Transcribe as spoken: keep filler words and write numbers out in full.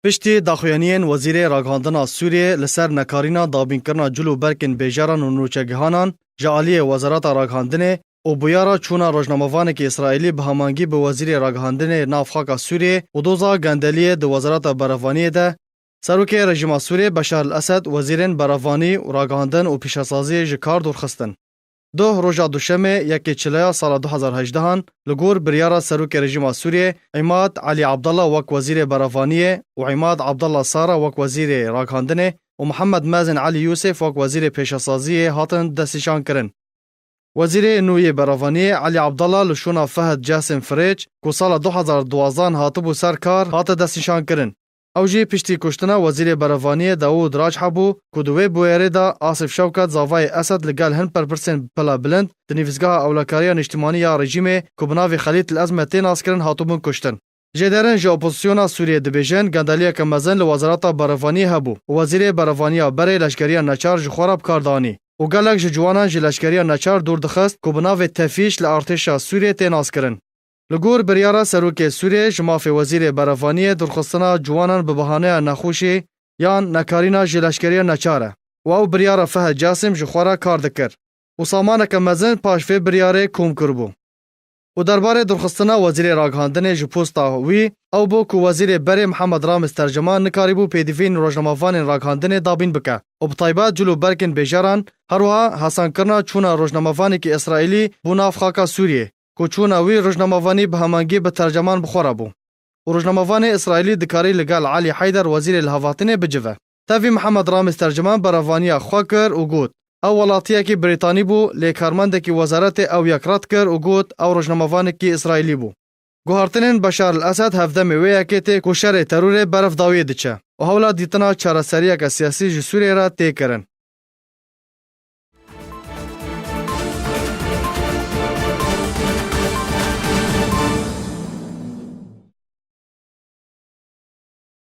Piştî daxuyaniyên Wezîrê Ragihandina Sûriyê li ser nekarîna dabînkirina cil û berkên bêjeran û nûçegihanan ji aliyê Wezareta Ragihandinê û bûyera çûna rojnamevanekî Îsraîlî bi hemangî bi Wezîrê Ragihandinê nav xaka Sûriyê û doza gendeliyê di Wezareta Berevaniyê de, Serokê rejîma Sûriyê Beşar el-Esed, wezîrên berevanî û ragihandin û pîşesaziyê ji kar dûr xistin. Doh roja Duşemê yekê Çileya sala du hezar hejdehan, li gor biryara Serokê Rejîma Sûriyê Îmad Elî Abdallah wek Wezîrê Berevaniyê û Îmad Abdallah Sara wek Wezîrê Ragihandinê û Mihemed Mezin Elî Yûsif wek Wezîrê Pêşesaziyê hatin destnîşankirin. Wezîrê nû yê Berevaniyê Elî Abdallah li şûna Fehd Casim Firêç, ku sala du hezar duwazdehan hatibû ser kar, hate destnîşankirin. Ew jî piştî kuştina Wezîrê Berevaniyê Dawûd Rac hebû, ku di wê bûyerê de Asif Şewket zavayê Esed li gel hin berpirsên bila bilind di Nivîsgeha Ewlekariya Niştimanî ya rejîmê ku bi navê Xelît el Ezme tê naskirin hatibûn kuştin. Jêderin ji opozisyona Sûriyê dibêjin gendeliyeke mezin li Wezareta Berevaniyê hebû û Wezîrê Berevaniya berê leşkeriya neçar ji xwe re bi kar danî û gelek ji ciwanan ji leşkeriya neçar dûr dixist ku bi navê Tefîş li artêşa Sûriyê tê naskirin. Li gor biryara Serokê Sûriyê ji mafê Wezîrê Berevaniyê dûrxistina ciwanan bi bahaneya nexweşî yan nekarîna ji leşkeriya neçar e û ew biryara Fehd Casim ji xwe re kar dikir û samaneke mezin paş vê biryarê kom kiribû. Û derbarê dûrxistina Wezîrê Ragihandinê ji posta wî, ew bû ku Wezîrê berê Mihemed Ramiz Terceman nikarîbû pêdivîn rojnamevanên ragihandinê dabîn bike û bi taybet cil û berkên bêjeran, her wiha hesankirina çûna rojnamevanekî Îsraîlî bo nav xaka Sûriyê, ku çûna wî rojnamevanî bi hemangî bi Terceman bi xwe re bû û rojnamevanê Îsraîlî dikarî li gel Elî Heyder, wezîrê lihevhatinê, bicive. Tevî Mihemed Ramiz Terceman berevaniya xwe kir û got, ew welatiyekî Brîtanî bû, lê karmendekî wezaretê ew yek red kir û got, ew rojnamevanekî Îsraîlî bû. Guhartinên Beşar el-Esed hevdemê wê yekê tê ku şerê terorê berevdawiyê diçe û hewla dîtina çareseriyeke siyasî ji Sûriyê re tê kirin.